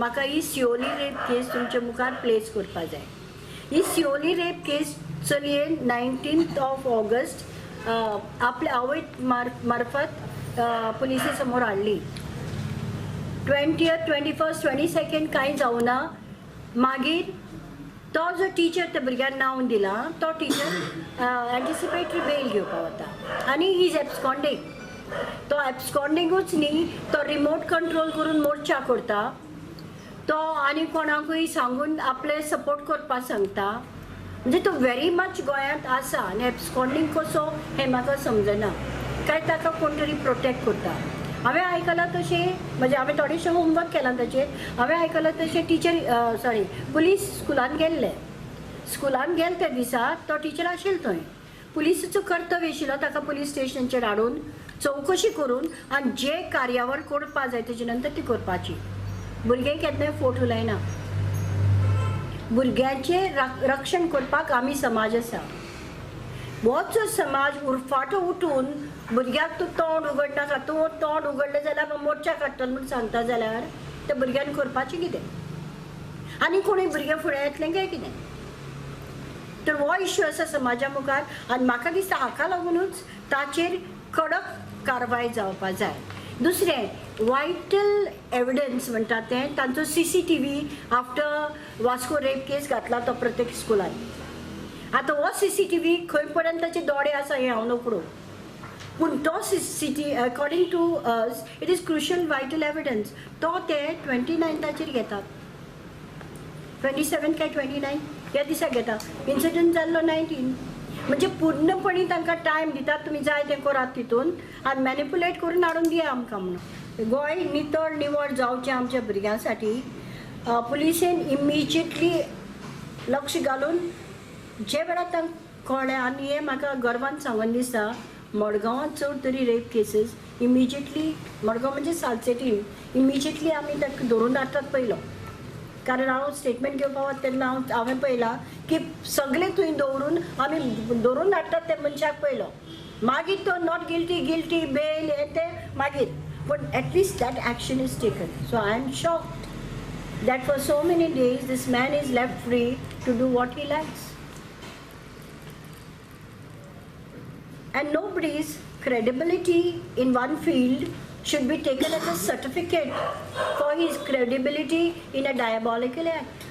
म्हाका ही सिओली रेप केस तुमच्या मुखार प्लेस करपा जाय. ही सिओली रेप केस चलयेन 19th of August आपल्या आवय मार्फत पुलिसे समोर हाडली. 20th 21st 22nd कांय जावना. मागीर तो जो टिचर त्या भुरग्यान नांव दिलां तो टिचर एंटिसिपेटरी बेल घेवपा वता आनी he is एब्सकॉन्डींग. तो एब्सकॉन्डिंगूच न्ही, तो रिमोट कंट्रोल करून मोर्चा करता, तो आनी कोणाकूय सांगून आपले सपोर्ट करपाक सांगता. म्हणजे तो व्हेरी मच गोंयांत आसा आनी एब्सकॉन्डींग कसो हें म्हाका समजना. काय ताका कोण तरी प्रोटेक्ट करता. हांवें आयकलां तशें, म्हणजे हांवें थोडेशें होमवर्क केलां ताचेर. हांवें आयकलां तशें टिचर सॉरी पुलीस स्कुलान गेल्ले. स्कुलान गेले त्या दिसा तो टिचर आशिल्लो थंय. पुलिसाचो कर्तव्य आशिल्लो ताका पुलीस स्टेशनाचेर हाडून चवकशी करून आनी जे कार्यावळ करपा जाय तेजे नंतर ती करपाची. भुरगें केन्नाय फोट उलयना. भुरग्यांचें रक्षण करपाक आमी समाज आसा. होच समाज उरफाटो उठून भुरग्याक तूं तोंड उगडनाका, तूं तोंड उगडलें जाल्यार मोर्चा काडटलो म्हूण सांगता जाल्यार त्या भुरग्यान करपाचें कितें? आनी कोणूय भुरगें फुडें येतलें काय कितें? तर हो इश्यू आसा समाजा मुखार आनी म्हाका दिसता हाका लागुनूच ताचेर कडक कारवाय जावपा जाय. दुसरें वायटल एविडन्स म्हणटा तें तांचो CCTV after Vasco rape case घातला तो प्रत्येक स्कुलान. आतां हो CCTV खंय पर्यंत ताचे दोळे आसा हें हांव नकळो, पूण तो CCTV according to us it is crucial vital evidence. तो ते 29ताचेर घेतात, 27 काय 29 ह्या दिसा घेता. इन्सिडंट जाल्लो 19, म्हणजे पूर्णपणी तांकां टायम दितात, तुमी जाय तें करात तितून आनी मॅनिपुलेट करून हाडून दिया आमकां म्हणून. गोंय नितळ निवळ जावचें आमच्या भुरग्यां साठी पुलिसेन इमिजिएटली लक्ष घालून जे वेळार तांकां कळ्ळें. आनी हें म्हाका गर्वान सांगून दिसता, मडगांवांत चड तरी रेप केसीस इमिजिएटली, मडगांव म्हणजे सालसेटीन इमिजिएटली आमी ताका धरून हाडटात पयलो. कारण हांव स्टेटमेंट घेवपा वता तेन्ना हांवें पळयलां की सगळें थंय दवरून आमी धरून हाडटात त्या मनशाक पयलो, मागीर तो not guilty guilty bail हें तें मागीर, पूण at least that action is taken. So I am shocked that for so many days this man is left free to do what he likes. And nobody's credibility in one field should be taken as a certificate for his credibility in a diabolical act.